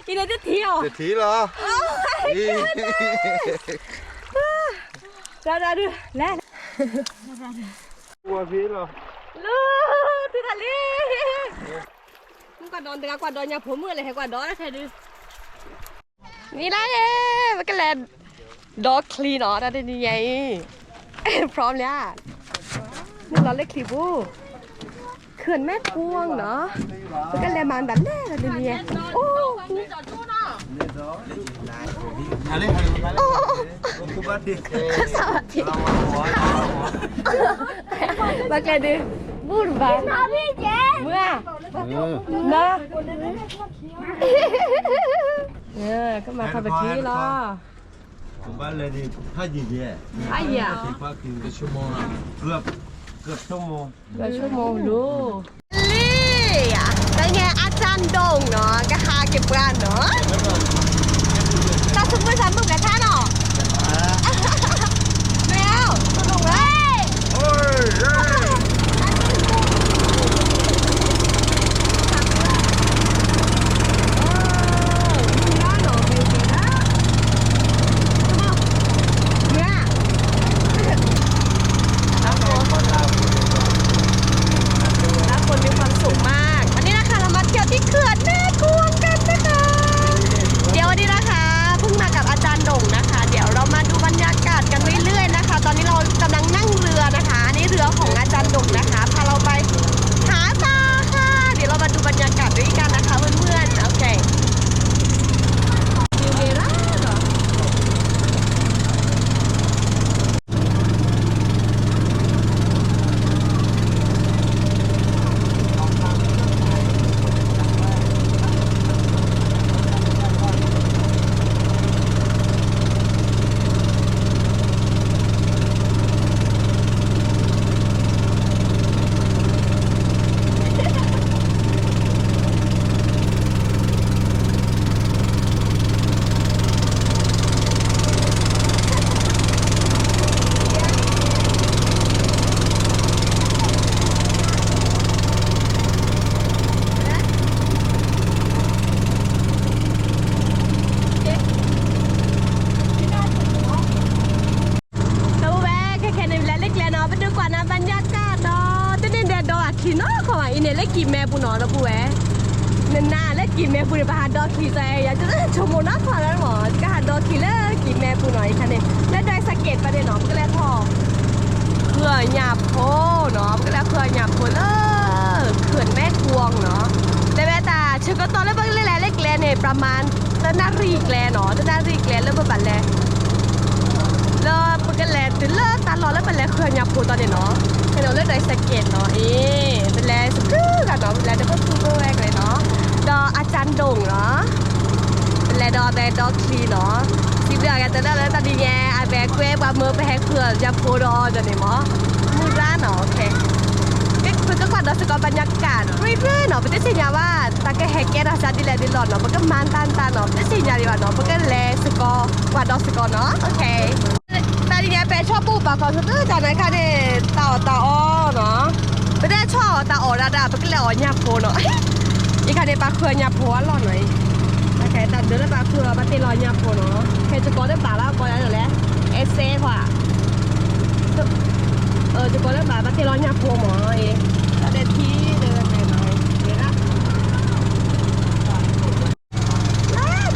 အံၤန့ၣ်တထံၣ်အီၤ, တထံၣ်လီၤ, ဒဒဒုး လဲၤ, ဝဲဖံလီၤ, လၢ တုၤတၢ်လံ, မုၢ်ကွၢ်ဒီးတဂၤကွၢ်ဒီးညၣ်ဖိမုၣ်လဲၤဟဲကွၢ်ဒီးတထဲဒုး, မံလၢဂ့ၤ, ပကလဲၤ ဒီချံနီၤ တၢ်တနံၤညါအံၤ, พร้อมလံဧါ, နလီၤလၢချံပူၤ, เขื่อนแม่กวงနီၤ, ပကလဲၤမၤတၢ်လဲၣ်တၢ်တနံၤညါ, အိၣ် အိၣ် အိၣ် စးထံၣ်, ဘၣ်ကျဲဒုး, ဘူၣ်တဘၣ်, မုၢ်ဧါ, နီၤ, ကမၤထီၣ်ပထံလီၤ. ကဘၣ်လဲၤန့ၣ် ဖးယံၤယဲၢ်, ဖးယံၤ, ကဘၣ်ဆိကမိၣ်လီၤ, ကဘၣ်ဆိကမိၣ်, ကဘၣ်ဆိကမိၣ်လီၤ, လံ, တၢ်န့ၣ် อาจารย์โด่งနီၤ ကဟးက့ၤပှၤနီၤ, တၢ်သူၣ်မုၢ်သးမုၢ်ကထါနီၤ, မ့ၢ်ဧါ, သူၣ်ဒိၣ်ဝဲ ทุกคนมีความสุขมาก วันนี้นะคะเรามาเที่ยวที่เขื่อนแม่กวงกันนะคะ เดี๋ยววันนี้นะคะเพิ่งมากับอาจารย์โด่งนะคะ เดี๋ยวเรามาดูบรรยากาศกันเรื่อยๆนะคะ ตอนนี้เรากำลังนั่งเรือนะคะ อันนี้เรือของอาจารย์โด่งนะคะ พาเราไปหาปลาค่ะ เดี๋ยวเรามาดูบรรยากาศด้วยกันนะคะเพื่อนๆ โอเค ဒီပုၢ်ဝဲၢ် ခဲခဲန့ၣ် ပလဲၤလၢကျဲနီၤ ပဒုးကွၢ်နၤ บรรยากาศ နီၤ တန့ၢ်ဒဲးဒီးအချံနီတခီဘၣ် အံၤန့ၣ် လၢကံၢ်မဲပူၤနီၤ ဒီပုၢ်ဝဲၢ် နနၤလၢကံၢ်မဲပူၤန့ၣ် ပဟးဒီချံစ့ၢ် ယဆိကမိၣ်နီတခီလၢမး ကဟးဒီချံလၢကံၢ်မဲပူၤနီၤ အံၤခါန့ၣ် လၢဒွဲၣ်စးက့းပူၤန့ၣ်နီၤ ပကလဲၤထီၣ် ဃုအီၣ်ညၣ်ဖိနီၤ ပကလဲၤဃုအီၣ်ညၣ်ဖိလၢ เขื่อนแม่กวง နီၤ တဲဝဲတၢ် ဆၢကတီၢ်လၢပကလဲၤလၢကျဲန့ၣ် ประมาณ တနၣ်ရံၣ်ကျဲနီၤ တနၣ်ရံၣ်ကျဲလၢပဘၣ်လဲၤ လၢပကလဲၤတုၤလၢတၢ်လီၢ်လၢပလဲၤဃုအီၣ်ညၣ်ဖိတီၤန့ၣ်နီၤ ခဲန့ၣ်လၢဒွဲၣ်စးက့းနီၤ အံၤ ပလဲၤစကုဂၤနီၤ ပလဲၤဒီးပပုၢ်ဝဲၢ်ကျဲနီၤ ဒီးအကၠၢ်ဒိၣ်နီၤ ပလဲၤဒီးအဝဲဒီချံနီၤ စံးဘျုးအဂၤတလၢလၢတၢ်ဒ်ညါ အဝဲကွဲပှၤမၢပဟဲဃုအီၣ်ညၣ်ဖိဒီးအီၤန့ၣ်မး မုၢ်ရါနီၤ ပကကွၢ်ဒီးစ့ၢ်ကီး บรรยากาศ ရ့ရ့နီၤ ပတသ့ၣ်ညါဘၣ် တၢ်ကဟဲကဲထီၣ်စးဒ်လဲၣ်ဒ်လဲၣ်နီၤ ပကမၤတၢ်တၢ်နီၤ ပတသ့ၣ်ညါဒံးဘၣ်နီၤ ပကလဲၤစ့ၢ်ကီး ကွၢ်ဒီးစ့ၢ်ကီးနီၤ တၢ်ဒ်ညါ ပဲာ်ဆီၣ်ပူၤပာ်ကီၤဆူတၢ်တၢ်န့ၣ်ခါန့ၣ် တၢ်အီၣ်တၢ်အီနီၤ ပတဲဆီၣ်အီၣ်တၢ်အီၣ်ဒၣ်ဒၣ် ပကလဲၤအီၣ်ညၣ်ဖိနီၤ ယခါန့ၣ် ပာ်ဃုအီၣ်ညၣ်ဖိအလီၢ်နီၤ တၢ်ဒုးလၢပာ်ဃုအီၣ် ပာ်တ့ၢ်လီၤညၣ်ဖိနီၤ ခဲစ့ၢ်ကီးလၢဘၣ်လၢကီၢ်ဒၣ်လဲၣ် အဲၣ်စဲခွါ စ့ၢ်ကီးလၢဘၣ် ပာ်တ့ၢ်လီၤညၣ်ဖိမး တၢ်ဒဲးထံလၢတဲနီၤ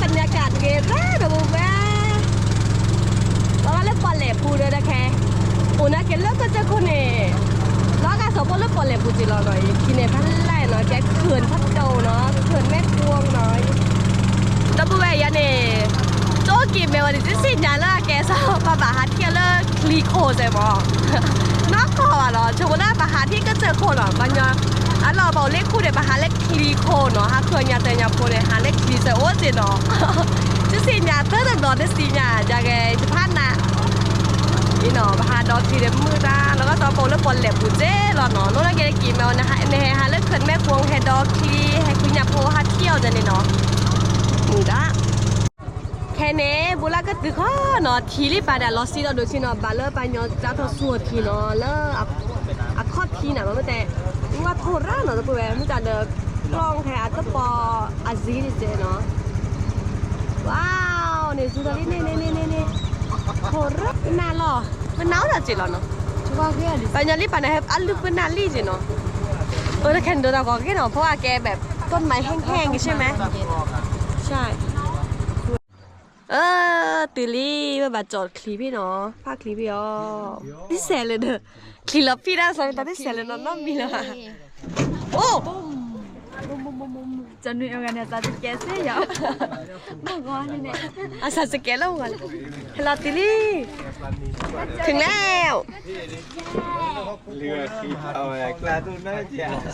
ဘรรยากาศ တဂ့ၤရၢ်ဒီးဝဲ လီၤဂာ်လၢပီၣ်လဲၣ်ပူၤဒီးတခဲ အိၣ်နာ်က့ၤလၢကစၢၢ်ခိၣ်န့ၣ် လီၤဂာ်စီၤဖိလၢပီၣ်လဲၣ်ပူၤက့ၤလီၤနီၤ ယခံန့ၣ် ဖးလဲၣ်နီၤ ကဲ เขื่อนพัดโด နီၤ เขื่อนแม่กวง နီၤ ဒီပုၢ်ဝဲၢ်ယၤန့ၣ် ကၠိက့ၤမဲာ်ဝဲန့ၣ် တသ့ၣ်ညါလၢအကဲစ့ၢ် ပဘၣ်ဟးထံၣ်လၢချံခိၣ်စ့ၢ်မး နီၢ်ကီၢ်ဘၣ်လီၤ ဆိကမိၣ်လၢပဟးထံၣ်ကစၢၢ်ခိၣ်နီၤ ပှၤညီ အလီၢ်ပအိၣ်လၢခိၣ်န့ၣ် ပဟးလၢချံခိၣ်နီၤ ဟးဃုအီၣ်ညၣ်တၢ်ညၣ်ဖိန့ၣ် ဟးလၢချံစ့ၢ်အိၣ်စ့ၢ်နီၤ တသ့ၣ်ညါတၢ်တဘျီတသ့ၣ်ညါ ယကဲ ယဖးနး အံၤနီၤ ပဟးဒီချံဒီးမုၢ်တၢ် လီၤဂာ်စီၤဖိလၢပီၣ်လဲၣ်ပူၤစ့ၢ်လီၤနီၤ နီၢ်နီၢ်က့ၤက့ၤမဲာ်ဝဲ နဟဲဟးလၢ เขื่อนแม่กวง ဟဲဒီချံ ဟဲဃုညၣ်ဖိဟးထံၣ်အီၤန့ၣ်နီၤ မုၢ်တၢ် ခဲန့ၣ် ဘူးလၢကတုၤခီနီၤ ထံလံပာ်န့ၣ် လီၤစံးဒီးဒိၣ်ဆံနီၤ ဘၣ်လၢပှၤညီကၠါထီၣ်ဆူအီၤထံနီၤ လၢ အခီၣ်ထံန့ၣ် မ့ၢ်တဲ ဝါထိၣ်ရၣ်နီၤ တပုၢ်ဝဲၢ် မ့ၢ်တၢ်ဒီး ကျီၢ်ခဲအတပီၢ်အဇံန့ၣ်စ့ၢ်နီၤ န့ၣ် န့ၣ် န့ၣ် န့ၣ် ခိၣ်ရၢ ပနၢ်လီၤ, ပနၢ်အိၣ်ဒီးစ့ၢ်လီၤနီၤ, ပှၤညီလံပနၢ်ဟဲအလုၢ်ပနၢ်လံစ့ၢ်နီၤ, အၢတခဲန့ၣ်ဒိးတၢ်ဂီၤဂ့ၤနီၤ, เพราะว่าแกแบบต้นไม้แห้งๆ ใช่ไหม, ใช่ เออ တုၤလံ ဝဲဘၣ်ကၠီၣ်ချံဖဲနီၤ, ဖးချံဖဲအီၤ, တစဲးလၢဒီး, ချံလီၤဖံးတၢ်စီၤတၢ်တစဲးလၢနီၤနီတမံၤလီၤ, အိၣ် ကျွန်တော်organizer တကယ်စေရ, မဟုတ်ကောင်းနေနဲ့, အစစကဲလီၤ, ဟဲလီၤတုၤလံ, ถึงแล้ว,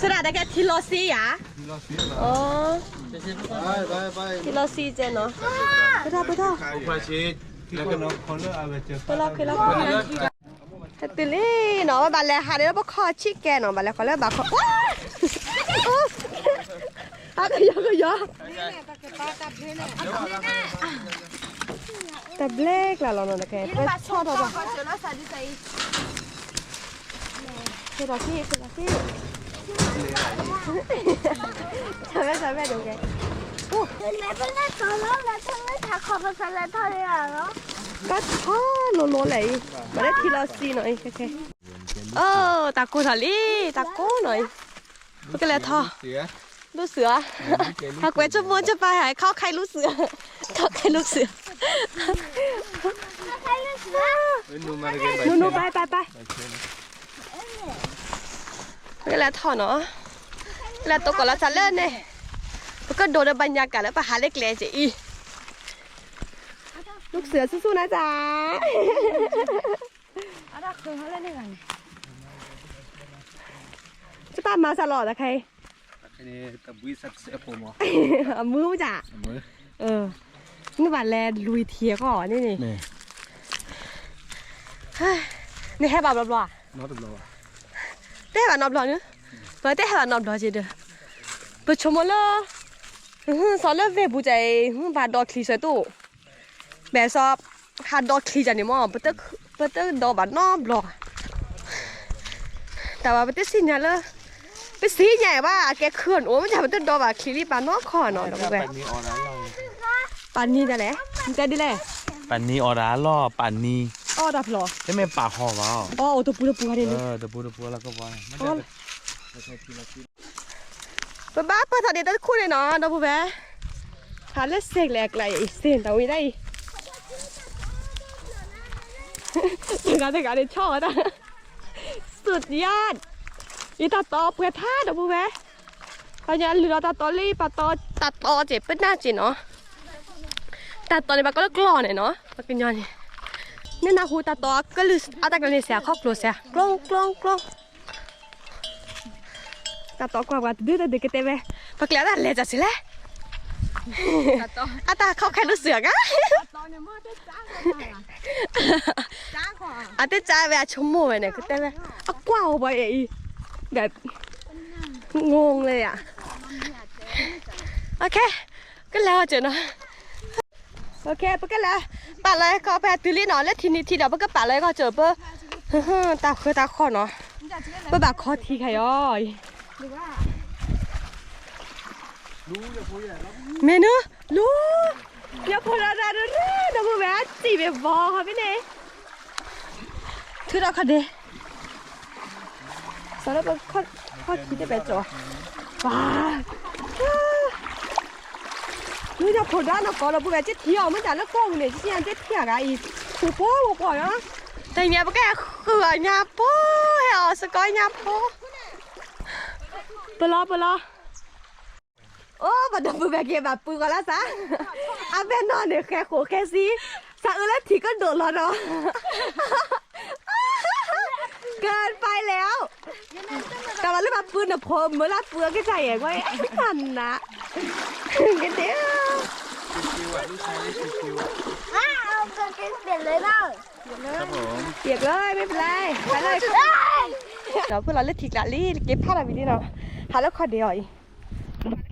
စရၣ်တကဲထံလီၤစ့ဧါ, ထံလီၤစ့ကဲနီၤ, ပထီၣ်ပထီၣ်, ပလီၤခဲလီၤ, တုၤလံနီၤ, ဝဲဘၣ်လဲၤဟးန့ၣ်လၢပခီၣ်ဆံးကဲနီၤ, ဘၣ်လဲၤဃီၤလၢဘၣ်ခီၣ်, အကယီကယီ တၢ်ဘျဲကျါလီၤနီၤ, တကဲ ပဆီၣ်ထီၣ်ဘၣ်, ဖဲလီၤစံၣ် ဖဲလီၤစံၣ်, တၢ်ဘျဲတၢ်ဘျဲဒိၣ်ကဲ, ဘၣ်ထီၣ်လိၤလိၤလဲၣ်အံၤ, ဘၣ်လၢထံလီၤစံၣ်နီၤအံၤ, အိၣ် တၢ်ကိၢ်ထီၣ်လံ, တၢ်ကိၢ်နီၤအံၤ, ပကလဲၤထီၣ် လူစၢၤ, ဟးကွဲးဆိကမိၣ်ဆိပာ်ဟဲ ခီၣ်ခါလူစၢၤ, ခီၣ်ခါလူစၢၤ, နူနူ ပၢ်ပၢ်ပၢ်, ပကလဲၤထီၣ်နီၤ, လဲၤတိကိးလီၤသးလၢန့ၣ်, ပကဒိးဒီးဘၣ်ညါကၢ်လၢပဟးလၢကျဲစ့ၢ်အံၤ, လူစၢၤဆူၣ်ဆူၣ်နၤသး ပတၢ်မၤစၢ်လီၤတခါအံၤ, အမုၢ်မတၤ, နဘၣ်လဲၤလွံၢ်ထံၣ်အဂီၢ်န့ၣ်န့ၣ်, နဟဲဘၣ်ဘျီဘျီဧါ, တဟဲဘၣ်နီတဘျီန့ၣ်, ပတဟဲဘၣ်နီတဘျီက့ၤဒီး, ပဆိကမိၣ်လၢ စီၤလၢဝ့ၢ်ပူၤကၢ်အံၤ ဘၣ်ဒိးချံစၢၤတအိၣ်, ဘဲစီၤ ဟးဒိးချံကၢ်န့ၣ်မ့ၢ် ပတဒိးဘၣ်နီတဘျီ, တၢ်ဝဲပတသ့ၣ်ညါလၢ, ပသ့ၣ်ညါဘၣ် အကဲခုၣ်အိၣ်မ့ၢ် ပတဒိးဘၣ်ချံလံ ပာ်နီၢ်ခီနီၤ ဒီပုၢ်ဝဲၢ်, ပာ်နံၤဒ်လဲၣ်, တဲဒ်လဲၣ်, ပာ်နံၤအီၣ်ဒၣ်လီၤ ပာ်နံၤ, အီၣ်တၢ်ဖျီ, တမ့ၢ်ပာ်ဟီၣ်ဘၣ်, အီၣ်အိၣ်တပူၤတပူၤဂၤန့ၣ်, တပူၤတပူၤလီၤကပီၤ ပဘၣ်ပၢၢ်ထီၣ်ဒံးတၢ်တခူၣ်န့ၣ်နီၤ ဒီပုၢ်ဝဲၢ်, ဟးလၢစ့ၢ်ကလဲၣ်အကျါအံၤ စ့ၢ်တၢ်ဝံၤဒၣ်အံၤ, တဂၤတဂၤန့ၣ်ဆီၣ်ဝဲဒၣ်, สุดยอด, အံၤတၢ်တီပှဲၤထါ ဒီပုၢ်ဝဲၢ်, ပှၤညီလုၢ်လီၤတၢ်တီလံ ပှၤတီတၢ်တီက့ၤ ပနၢ်က့ၤနီၤ, တၢ်တီန့ၣ် ပှၤကလၢကျီၢ်န့ၣ်နီၤ ပှၤကညီန့ၣ်, နနၢ်ဟူတၢ်တီကလုၢ်အတၢ်ကလၢန့ၣ်စဲး အခီၣ်ကျိၤစဲး ကျီကျီကျီ တၢ်တီကွၢ်ပှၤတဒုတဒု ကတဲဝဲ, ပကျဲၤတၢ်လဲၤတၢ်စ့ၢ်လဲၣ်, အတၢ်ခီၣ်ခဲလူစၢၤအဂၤ, အတၢ်စၢ်ဝဲ အဆိကမိၣ်ဝဲန့ၣ် ကတဲဝဲ, အကွၢ်အိၣ်ပှၤအံၤ, แบบ งงเลยอะ, โอเค, ကလဲၤအီၤစၢၤနီၤ ပကလဲၤ, ပာ်လီၤဟဲခီဖဲတုၤလံနီၤ လၢထံနံၤထံဒီး ပကပာ်လီၤဟဲခီစၢၤပ, တၢ်ဃၢတၢ်ဃီနီၤ, ပဘၣ်ခီထံခါအံၤ, မ့ၢ်နု, လူ, ယဖိဒီးဒီး ဒီပုၢ်ဝဲၢ် စံးဘၣ်ဘီဟီဖဲန့ၣ်, ထုးထီၣ်ခီၣ်ဒ့ စီၤလၢပခီၣ်ထံတဘဲကၠီၤ, ပှၤ, နုယဖိဒီးနီၢ်ကီၢ်ဒီပုၢ်ဝဲၢ် ကထံၣ်အီၤမ့ၢ်တၢ်လၢကီၢ်ပူၤန့ၣ် ကထံၣ်အီၤကထံၣ်အဂၤအံၤ, ဃုာ်ဖိဃုာ်ဖိနီၤ, တနံၤပကဲဃုာ်အညါဖိ, ဟဲအီၤစကီညါဖိ, ပလီၤပလီၤ အိၣ်ပဒီပုၢ်ဝဲၢ်က့ၤဘၣ်ပုၢ်ဂီၤလၢ်သး, အဝဲနီၢ်န့ၣ်ဃဲဃိးဃဲဆံ, သးအုးလၢထံကဒိၣ်လီၤနီၤ, ကၢၢ်ပာ်လဲၣ်, တၢ်ဘၣ်လၢဘၣ်ပုၢ်နဖိမုၢ်လၢပုၢ်အကစၢ်ယဲၢ်ကွၢ်, နး, ကဒ့, ပျဲကလၢမ့ၢ်ပလဲ, ဒီးဖုလီၤလၢထံကျါလံ က့ၤဖးလီၤဝံၤလံနီၤ, ဟးလၢခီၣ်ဒ့အီၤအံၤ,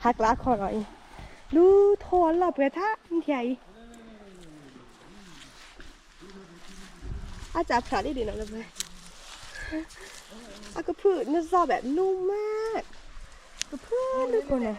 ဟးကျါခီၣ်လီၤအံၤ, လူထိၣ်အလီၢ်ပှဲၤထါထံအံၤ, အစးဖျါလံဒ်နီၤ, အကဖုနစီၣ်ဘၣ်နူမး, ကဖုနူခိၣ်န့ၣ်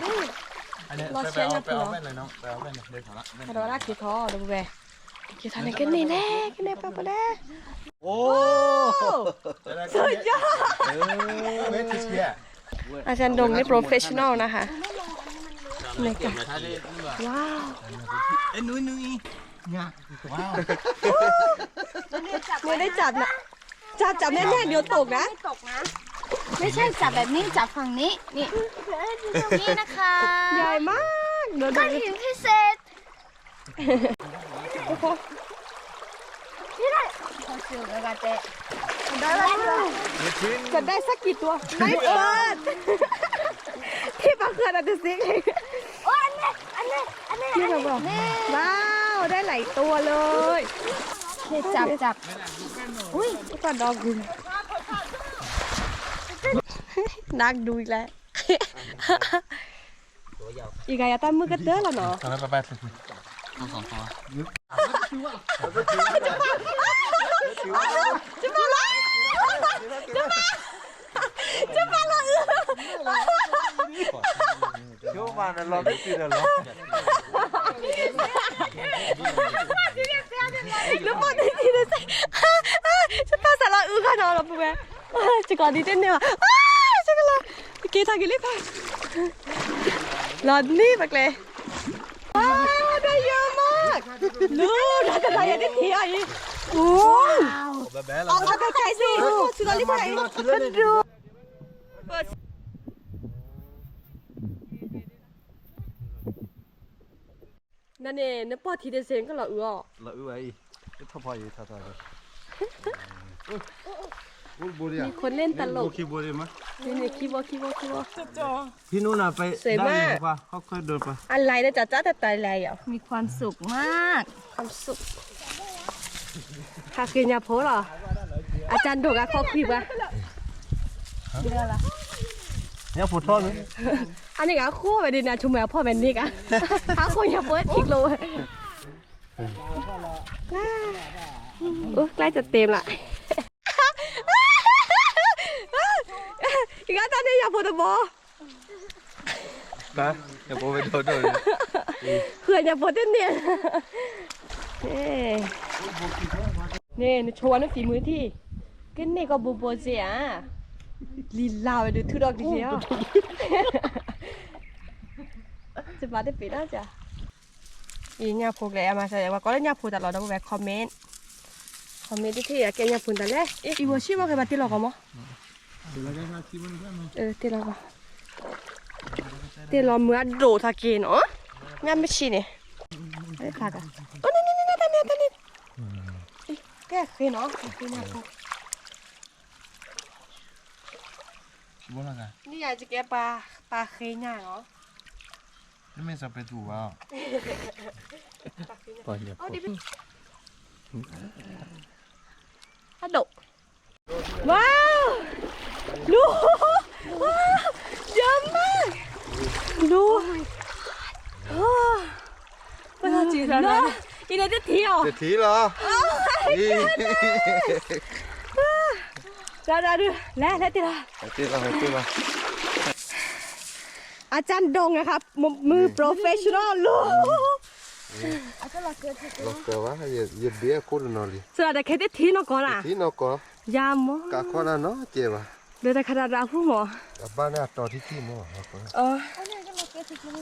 လီၤဆဲညါဖိလီၤ, ဒီးဒၣ်က့ၤထီၣ်ဒီပုၢ်ဝဲၢ်, က့ၤထီၣ်န့ၣ်ကန့ၢ်လဲၣ် ကန့ၢ်ပၢ်ပလဲၣ်, အိ, สุดยอด, อาจารย์ดงนี่ professional นะคะ, นี่ค่ะ,ว้าว, ไม่ได้จับนะ, จับจับแน่นๆ เดี๋ยวตกนะ, ไม่ตกนะ, ไม่ใช่จับแบบนี้ จับฝั่งนี้ นี่ นี่นะคะ ใหญ่มาก, ดูดู ก้อนหินพิเศษ นี่แหละ ขอสูงแล้วกันเจ๊ ได้แล้ว จะได้สักกี่ตัว ไม่เปิด ที่ปลาเขื่อนอาจจะซิก โอ้ยอันนี้อันนี้อันนี้ นี่เราบอก ว้าว ได้หลายตัวเลย โอเค จับจับ อุ้ย ก็ดอกดู นักดูอีกแล้ว อีกอย่างตามมือกระเตื้อแล้วเนาะ เอาไปไปไป เอาสองตัว จะมาละ จะมา จะมาละเออ ชิวมานะ รอได้ตีเดียวเหรอ แล้วปอได้ตีเดียวสิ จะมาสาระอือขนาดเราปุ๊บแม่ จะก่อนดีเต้นเนี่ยว่ะ จะกันละ โอเค ทางกินเลยค่ะ หลอดนี่ปะเกล ว้าว ได้เยอะมาก ดู น่าจะได้เยอะได้ทีอ่ะอีก โอ้ เอาเอาไกลๆสิ สุดยอดเลย ดู နန့ၣ် နပီၢ်ထံတစ့ၢ် ကလီၤအုးအီၤ လီၤအုးဝဲအံၤ ထီၣ်ဖီအံၤ ထီၣ်ထီၣ် มีคนเล่นตลก นี่นี่ คีย์บอร์ด คีย์บอร์ด คีย์บอร์ด พี่นุ่นน่ะไป สวยมาก ด้านหลังกว่า เขาเคยเดินไป อะไรนะจ๊ะจ๊ะแต่ตายแล้ว มีความสุขมาก ความสุข หาคืนยาโพสเหรอ อาจารย์โดกอะ ขอคุยปะ ညၣ်ဖိထီၣ်န့ၣ် အန့ၣ်က အဃိဝဲဒ်န့ၣ် အဆိကမိၣ်အဖီၣ်ဝဲန့ၣ်က ဟးဃိညၣ်ဖိထံကျိဝဲ အိၣ် ใกล้จะเต็มละ အဂၤတၢ်န့ၣ်ညၣ်ဖိတဘီ ဟါ ညၣ်ဖိဝဲဒိၣ်ဒိၣ်န့ၣ် ဃုညၣ်ဖိတန့ၢ် န့ၣ် နဆိဝဲနဖံမုၢ်ထံၣ် ကန့ၢ်ကီၢ်ဘိဘိစ့ဧါ လံာ်လါဝဲဒုးထုးထီၣ်ကလံၤလံၤအီၤ စမးတပ့ၤဒၣ်စ့ အံၤညၣ်ဖိကျဲ အမၤစၢၤ ပှၤကိးလၢညၣ်ဖိတၢ်လီၤဒီး ပဝဲ comment comment တထံၣ် အကဲညၣ်ဖိတၢ်လဲၣ် အံၤဝဲဆံၣ်ဘၣ်က့ၤဘၣ်တ့လီၤကီးမး တ့လီၤကီး တ့ၢ်လီၤမုၢ်အဒိၣ်ထီၣ်က့ၤနီၤ, ညၣ်မ့ၢ်ဆံးန့ၣ်, ဖျါက, အိၣ်န့ၣ်န့ၣ်န့ၣ် တၢ်န့ၣ်တၢ်န့ၣ်, ကဲဃ့နီၤ ကဲဃ့နီၤ, န့ၣ်ယကဲပှၤဃ့ညၣ်နီၤ, နမ့ၢ်စီၤပဲတူၣ်ဘၣ်, အဒိၣ် ว้าว ดู ว้าว เยอะมาก ดู โอ้ my god อีเนี่ยจะเที่ยว จะเที่ยวเหรอ โอ้ my god เราเราดู แล้วแล้วติดละ ติดละ ติดละ อาจารย์ดงนะครับ มือ มือ professional ลูก လီၤကၢၤဝဲ ယဘ့ၣ်အခိၣ်တနီၤလံ စရၣ်တခဲတထံနီၢ်ကီၢ်လၢ ထံနီၢ်ကီၢ် ယၤမီၢ် ကးခီဒၣ်နီၢ်ကဲဘၣ် ဒီးတခါဒၣ်ဒၣ်ဟူမီၢ် အဘၣ်န့ၣ်အတီၤထံထံမီၢ် အိၣ်ကဲဒၣ်လီၤ ဘျီ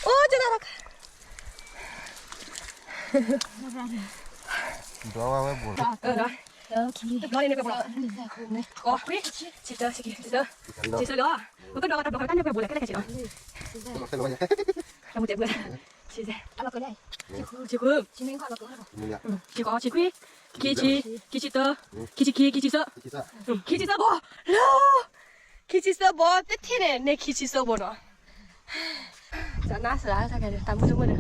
ဝဲဝဲဘူးလီၤ တဘျီန့ၣ်န့ၣ် ပဘူးလီၤ ခွံ ဆံတၢ ဆံခံ ဆံသၢ ဆံသၢလီၤ ပကဒီးတဘျီတၢ်န့ၣ် ပဘူးလီၤ ခဲလၢာ်ခဲဆ့လီၤ တမူတဲဘူး ဆံသၢ ဆံဃု ဆံခွံ ခံဆံ ခံဆံတၢ ခံဆံခံ ခံဆံသၢ ခံဆံခံ ခံဆံသၢ လီၤ ခံဆံသၢဘီ တထံၣ်န့ၣ် န့ၢ်ခံဆံသၢဘီနီၤ စနၢ်စရၣ် တၢ်မုၢ်တမုၢ်ဒီး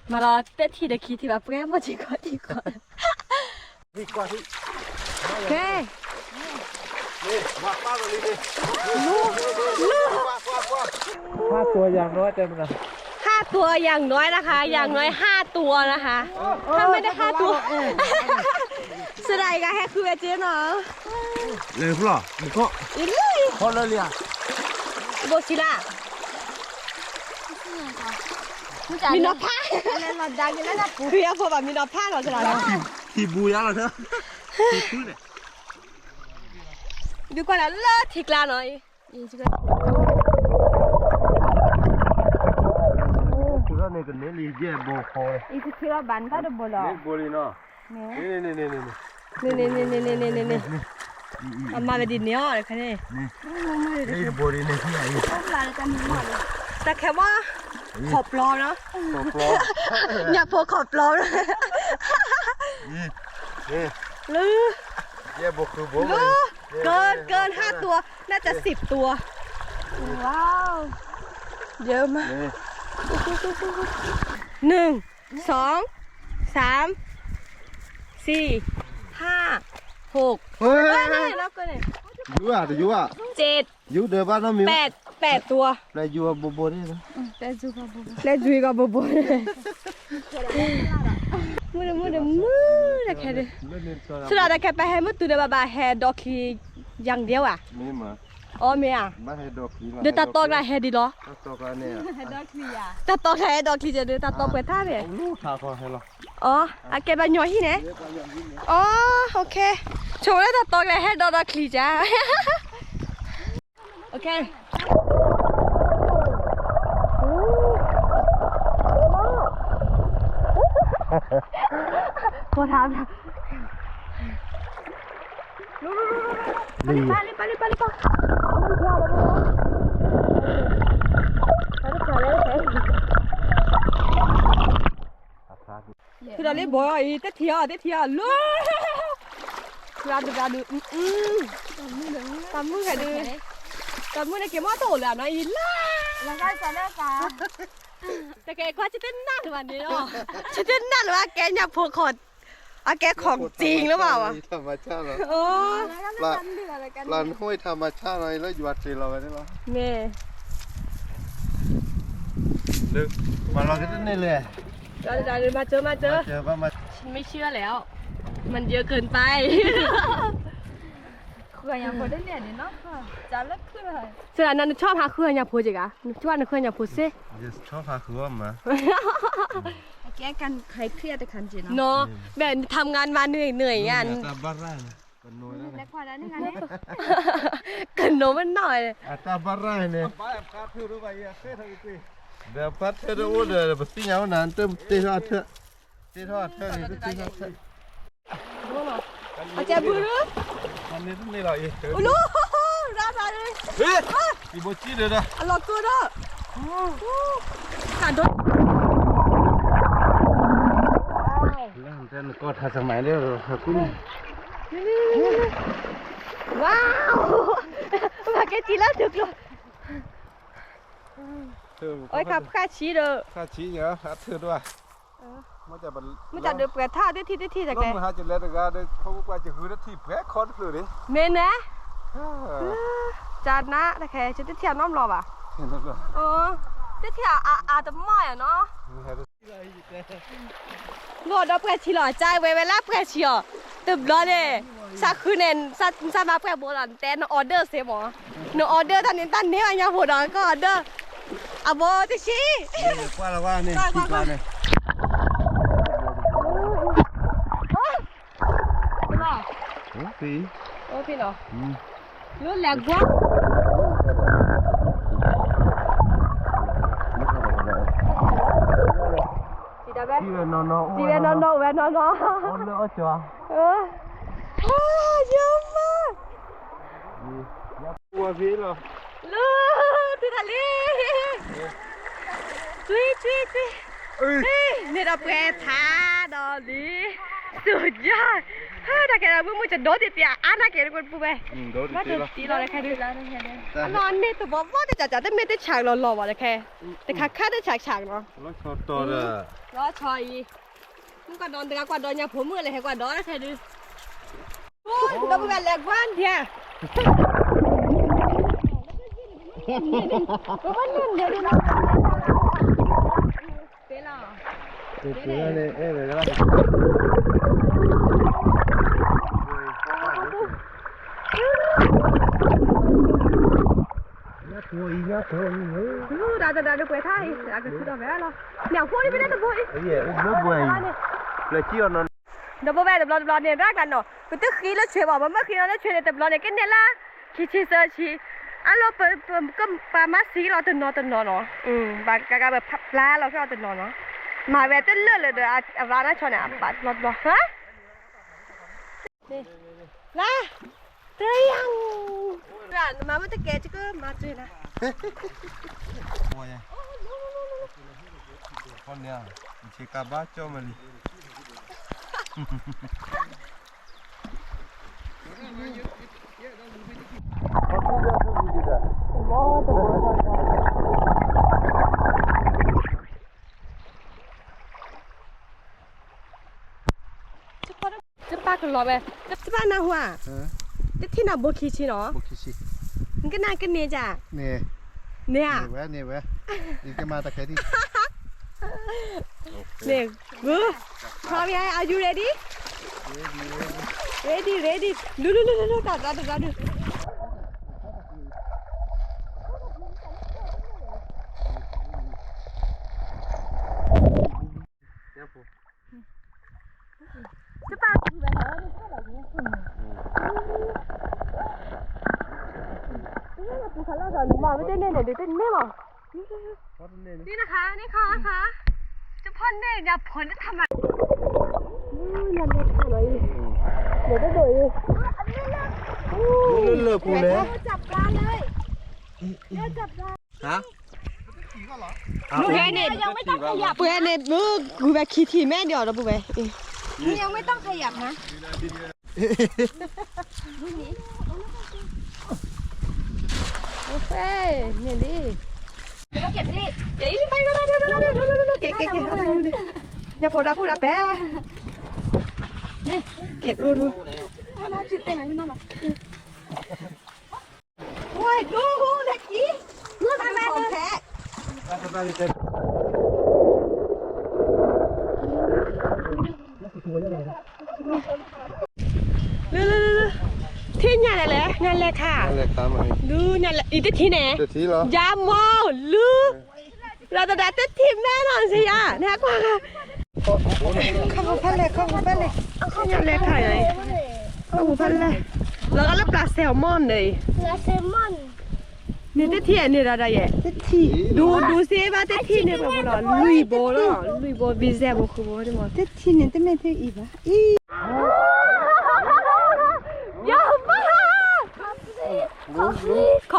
မၤလီၤတထံၣ်ဒီးခံထံၣ်ဘၣ် ပှဲၤမီၢ်ထံကီၢ်ထံကီၢ် ห้าตัวอย่างน้อยแต่มันนะ ห้าตัวอย่างน้อยนะคะ อย่างน้อยห้าตัวนะคะ ถ้าไม่ได้ห้าตัว สไลด์ก็ให้คือแบบเจ๊เนาะ เลยพวกเรา อีกข้อ อีกเลย ข้อเลยเลยอ่ะ โบซิล่า မ့ၢ်နီၤဖး ခရံာ်အဖိဘၣ်မ့ၢ်နီၤဖးလီၤစလီၤ ထံဘူယါလီၤ ထံဖုန့ၣ် ဒုးကွၢ်လၢလၢထံကျါနီၤ အံၤ အမၤဝဲဒ်န့ၣ်အီၤ တခါန့ၣ် တၢ်ခဲမီၢ် ခီၣ်ပျီနီၤ ညၣ်ဖိခီၣ်ပျီနီၤ လၢ เกิน เกินห้าตัว น่าจะสิบตัว ว้าว เยอะมาก หนึ่ง สอง สาม สี่ ห้า หก เฮ้ย เฮ้ย นี่ นับก่อนเนี่ย ယူอ่ะ ယူอ่ะ เจ็ด ယူဒီးဘၣ်နီၢ် แปด แปดตัว ယူဘိဘိန့ၣ် လဲယူကဘိဘိ မုၢ်တမုၢ်တမုၢ်တခဲဒုး စရၣ်တခဲပဟဲမုၢ်တုၤဒီးဘၣ်ဘၣ်ဟဲဒီချံ ယၣ်ဒဲဝဲ အီမ့ၢ်ဧါ ဒီးတၢ်တီကျါဟဲဒ်လီၤ တၢ်တီကျါဟဲဒီချံကဲဒီး တၢ်တီပှဲၤထါန့ၣ် အီ အကဲဘၣ်ညီဟံၣ်န့ၣ် အီ okay ဆိလၢတၢ်တီကျါဟဲဒီဒီချံကဲ okay ဖိထါ ထုးဒီးလၢဘီအံၤ တထံၣ်အီၤ တထံၣ်အီၤလၢ ရၤဒုးရၤဒုး တၢ်မုၢ်ခဲဒုး တၢ်မုၢ်န့ၣ်က့ၤမီၢ်တအိၣ်လၢအနီၢ်အံၤလၢ တကဲကွၢ် ဆတနၢ်လၢၤဘၣ်န့ၣ်လီၤ ဆတနၢ်လၢၤဘၣ် ကဲညၣ်ဖိခီၣ် အကဲခီၣ်တံၢ်လၢၤဘၣ်ဝဲ ပျၢ်နွံထၣ်မဆၣ်နီၤ လၢယွၤတ့ၢ်လီၤဝဲန့ၣ်လီၤ မ့ၢ် မၤလီၤကတၢၢ်န့ၣ်လဲၣ် မၤစၢၤ မၤစၢၤ မၤစၢၤ ไม่เชื่อแล้ว มันเยอะเกินไป ခုၣ်ညၣ်ဖိတန့ၢ်န့ၣ်နီၤ စရၣ်နၤ နชอบพาခုၣ်ညၣ်ဖိက့ၤဂၤ နကၠွနခုၣ်ညၣ်ဖိစ့ ชอบพาခုၣ်မး แก้การคลายเครียด တခါက့ၤနီၤ แบบทำงานมาเหนื่อยๆอ่ะ ကနိးမနီၢ်န့ၣ် ဒီးဖတ်ထဲတအိၣ်ဒီး ပသ့ၣ်ညါအိၣ်နၤ တၢ်တ့ထီၣ်အထၢၣ် တ့ထီၣ်အထၢၣ်န့ၣ် တ့ထီၣ်အထၢၣ် အကဲဘုရူ အိၣ်လီၤ ရၤရၤရၤ ဟ့ၣ်, ယဘိကံဒီးဒီး အလီၤကၢဒီး ကးဒိ လၢတဲနကီၢ်ထါစမၤဒီး ဝါ, မၤကဲစံလၢထုးကျိ အဝဲခါဖှၣ်ဆံဒီး ဖှၣ်ဆံယၤ အထုးဒိၣ်ဧါ, မ့ၢ်တၢ်ဒုးပှဲၤထါတထံၣ်တထံၣ်တကဲ, မုၢ်ဟါကလဲၤတဂၤဒီး ဖိကွၢ်ကဟုတထံၣ်ပှဲၤခီတဖျၢၣ်န့ၣ်, မ့ၢ်နဲ, ကနါတခဲ တထံၣ်အနီတဘျီဘၣ်, တထံၣ်အအါတမီၢ်ယၤနီၤ, လီၤဒီးပှဲၤဆံလီၤ ကၢဝဲဝဲလၢပှဲၤဆံအီၤ, တဘျီန့ၣ် သးဃုန့ၣ် သးမၤပှဲၤဘိလီၤ နတဲန order စ့မး, န order တၢ်န့ၣ် တၢ်န့ၢ်ဘၣ်ညါဖိဒီး က order အဘိတဆံ, ကွၢ်လီၤဝဲန့ၣ် ကွၢ်ကွၢ်ကွၢ်, လီၤ, အိၣ်ဖံနီၤ, လၢလဲၤကွၢ် စံးဝဲနီၢ်နီၢ် စံးဝဲနီၢ်နီၢ် ဝဲနီၢ်နီၢ်, ယမါ လၢ တုၤတၢ်လံ, တွံၢ်တွံၢ်တွံၢ်, န့ၣ်ဒီးပှဲၤထါဒီးလံ, စုယါ, တၢ်ကဲဒီးမုၢ်မုၢ်ကဒိးတံၢ်တံၢ်အါနာ်က့ၤတပူၤဝဲ, ဘၣ်တံၢ်လီၤလၢခဲဒုး, အနီၢ်န့ၣ်တဘီဘီတစးစး တမ့ၢ်တဆးလီၤလီၤဘၣ်တခဲ, တခါခါတဆးဆးလီၤ, လီၤဆီအံၤ, မုၢ်ကဒီးတဂၤကွၢ်ဒီးညါဖိမုၣ်လၢဟဲကွၢ်ဒီးတခဲဒုး, ဒီပုၢ်ဝဲၢ်လဲၤကွၢ်ဒံး, ပလီၤ, ပလီၤန့ၣ် အဲၣ်ဝဲကလၢ် ညါခိအံၤ ညါခိအံၤ, တၢ်တဒၣ်ဒုးပှဲၤထါအံၤ အကထုးဒီးဝဲလီၤ, ညၣ်ဖိဒ်မ့ၢ်လၢတဘိအံၤ, လၢဘှဲအံၤ, လၢကံအီၤနီၤ, ဒီပုၢ်ဝဲၢ်တဘျီတဘျီန့ၣ် ရၢ်ကျါနီၤ ပတဃံလၢဆွဲဘၣ် ပမ့ၢ်ဃံလီၤလၢဆွဲန့ၣ် တဘျီန့ၣ် ကန့ၢ်လၢ ခံဆံသၢဆံ, အလီၢ်ပ ပမၤစံလီၤတနီၤတနီၤနီၤ, ဘၣ်ကကဘၣ်ဖျါလီၤဖဲအီၤတနီၤနီၤ, မၤဝဲတလၢာ်လၢဒီး အရၢ်နၢ်ဆီန့ၣ် အဘၣ်တဘျီတဘျီ, ဟါ လါ, တယၤ, နမၤဝဲတကဲကမၤစၢၤနၤ, ပှၤယါ, ပှၤန့ၣ်, ဆ့ကၤဘၣ်ကၠီမလံ တပၢ်ကလီၤဝဲ, တပၢ်နၢ်ဟူဧါ, တထံၣ်နၤဘိခံဆံနီၤ, နကနၣ်ကန့ၢ်က, န့ၢ်ဧါ, န့ၢ်ဝဲ, န့ၢ်ဝဲ, ယကမၤတၢ်ခဲဒံး, န့ၢ်, good, Tommy, are you ready? Ready, ready, လူၤ လူၤ လူၤ လူၤ တၢ်တဘျီတဘျီဒုး မၤဝဲတန့ၢ်န့ၣ် ဒုးတန့ၢ်မး, န့ၣ်နခါ န့ၣ်ခါခါ, တဖီၣ်န့ၢ်ညါဖိန့ၣ်ထမး, နလဲၤထါလီၤအံၤ, လဲၤတဒိၣ်အံၤ, လၢလၢပူၤလဲၣ်, ဟါ မုၢ်ဂဲၤန့ၣ်, ပှဲၤန့ၣ် မုၢ်ဂုၤဝဲခံထံၣ်မဲာ်ဒီးအီၤဒီပုၢ်ဝဲၢ်, မုၢ်ဂဲၤန့ၣ်, န့ၣ်လံ, ညၣ်ဖိဒါဖိဒါပဲ, ကဲဒိၣ်ဒိၣ် Why do you like it? Look at my, look, look, look, look. ထံၣ်ညါလဲၣ်လဲၣ်, ညါလဲၣ်ခါ, ဒုးညါလဲၣ်, အံၤတထံၣ်န့ၣ်, ယါမီၤ, လုၢ် လီၤသဒၣ်တထံၣ်မဲာ်နီၤ စ့ယၤ, နဟဲကွၢ်, ခီၣ်ဖဲလဲၣ် ခီၣ်ဖဲလဲၣ်, ခီၣ်ညါလဲၣ်ခါအံၤ, ခီၣ်ဖဲလဲၣ်, လီၤဂာ်လၢပျၢ်စဲးအီၤမီၢ်န့ၣ်, န့ၣ်တထံၣ်န့ၣ်ဒီးဒီးယဲၢ်, ဒူဒူစ့ဘၣ်တထံၣ်န့ၣ် ပှၤဖိလီၤ လွံၢ်ဘိလီၤ, လွံၢ်ဘိ busy ဘိဃုဘိန့ၣ်မီၢ်, တထံၣ်န့ၣ်တမ့ၢ်ထဲအံၤဘၣ်, အံၤ ယမါ, coffee, coffee.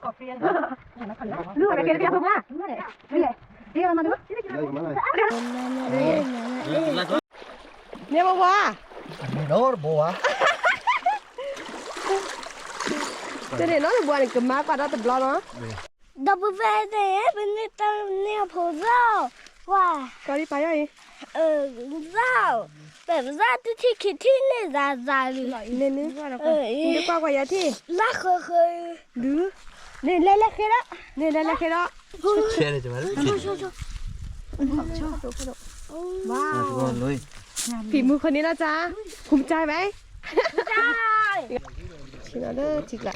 န့ၢ်ဘိဘိ, န့ၢ်ဘိဘိဧါ, တန့ၢ်နီတဘိန့ၣ် ကမၤကွၢ်ဒီးတဘျီနီၤ. ဒီပုၢ်ဝဲၢ်သ့ၣ်ဧၢ, ပန့ၢ်တၢ်န့ၢ်အဖိသၣ်, ဝါ, ကီၤလံပၤယီၤအံၤ, သၣ်, ပသၣ်တထံၣ်ခံထံၣ်န့ၢ်သးသးလံ, န့ၣ်, နကွၢ်ကွၢ်ယၤထံၣ်, လၢဃၢဃၢ, ဒုး, န့ၣ်လဲၤလဲၤဃဲဒီး, န့ၣ်လဲၤလဲၤဃဲဒီး, ဝါ, ဖံးမူခိၣ်န့ၣ်လီၤစၢ်, ภูมิใจไหม, ထံၣ်လီၤလၢထံကျါ,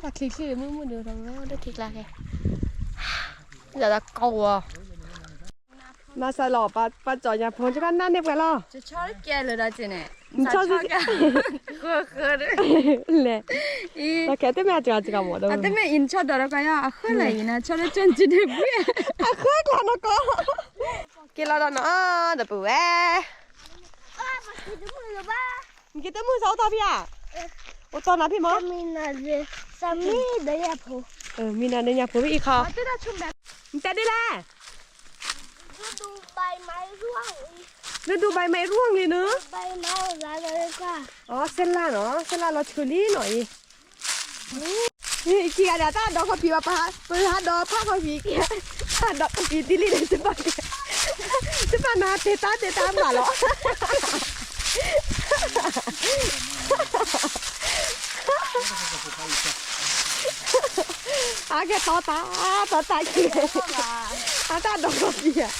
တၢ်ချံချံမုၢ်မုၢ်ဒုးထီၣ်ဝဲဒီးထံကျါခဲ, လၢတၢ်ကီဝီၤ, မၤစၢၤလီၤ ပှၤကၠီညၣ်ဖိကဘၣ်နၢ်န့ၢ်ပှဲၤလီၤ, နဆီ, လဲၤ, တၢ်ခဲတမ့ၢ်အစှၤစှၤမးဒီး, တမ့ၢ်အံၤနဆီဒီးဒီးကွၢ်ယီၤ အဃၢလၢအံၤနဆီလၢကၠီနစုဒ့ဘှံး, အဃၢကျါနီၢ်ကီၢ်, က့ၤလီၤဒီးနီၤ ဒီပုၢ်ဝဲၢ် နက့ၤတမုၢ်စးအိၣ်တီၢ်ဖံးဧါ, အိၣ်တီၢ်နၤဖံးမး, မံနၤဒၢညၣ်ဖိဖံးအံၤခီ, နတဲဒ်လဲၣ်, ฤดูใบไม้ร่วง ฤดูใบไม้ร่วง လံနုၤ, အီ စဲလါနီၤ စဲလါလီၤဆူလံနီၤအံၤ, အံၤခံဂၤဒၣ်တၢ်ဒီးခီၣ်ဖံးဘၣ်, ပဟးဒီးဖးခီၣ်ဖံးခံဂၤ, တၢ်ဒီးခီၣ်ဖံးဒ်လံန့ၣ် တဘၣ်, တဘၣ်နၤတဲတၢ်တဲတၢ်မးလီၤ အါကဲတီတၢ်, တီတၢ်ခံ, အတၢ်ဒီးခီၣ်ဖံးဧါ,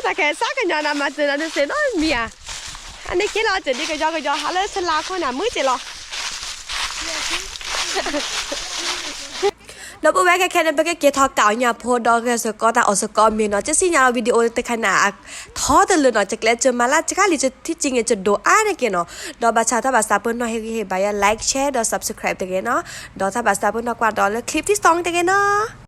တၢ်ခဲစၢ်ကညီၤနၤမၤစၢၤနၤတစ့နီတမံၤဧါ, အန့ၣ်က့ၤလီၤစၢၤဒ်ကယီကယီ ဟးလၢစလါခိၣ်န့ၣ် မုာ်က့ၤလီၤ ဒီပုၢ်ဝဲၢ်ခဲခဲန့ၣ် ပကက့ၤထီၣ်ကးအီၣ်ညၣ်ဖိဒီးဂဲၤစ့ၢ်ကီးတၢ်အီၣ်စ့ၢ်ကီးမ့ၢ်နီၤ, ကစံၣ်ညါလီၤ video တခါန့ၣ် ထီတလၢနီၤ, ကကျဲးစၢးမၤလၢကခါလံ ထံၣ်က့ၤကဒိးအါန့ၢ်က့ၤနီၤ, ဒီးဘၣ်ဆၣ်တၢ်ဘၣ်စးပၢၢ်နီၣ်ဟ့ၣ်ဂံၢ်ဟ့ၣ်ဘါယၤ like share ဒီး subscribe တဂ့ၤနီၤ, ဒီးတၢ်ဘၣ်စးပၢၢ်နီၣ်ကွၢ်ဒီးလၢ clip တံၢ်စီတဂ့ၤနီၤ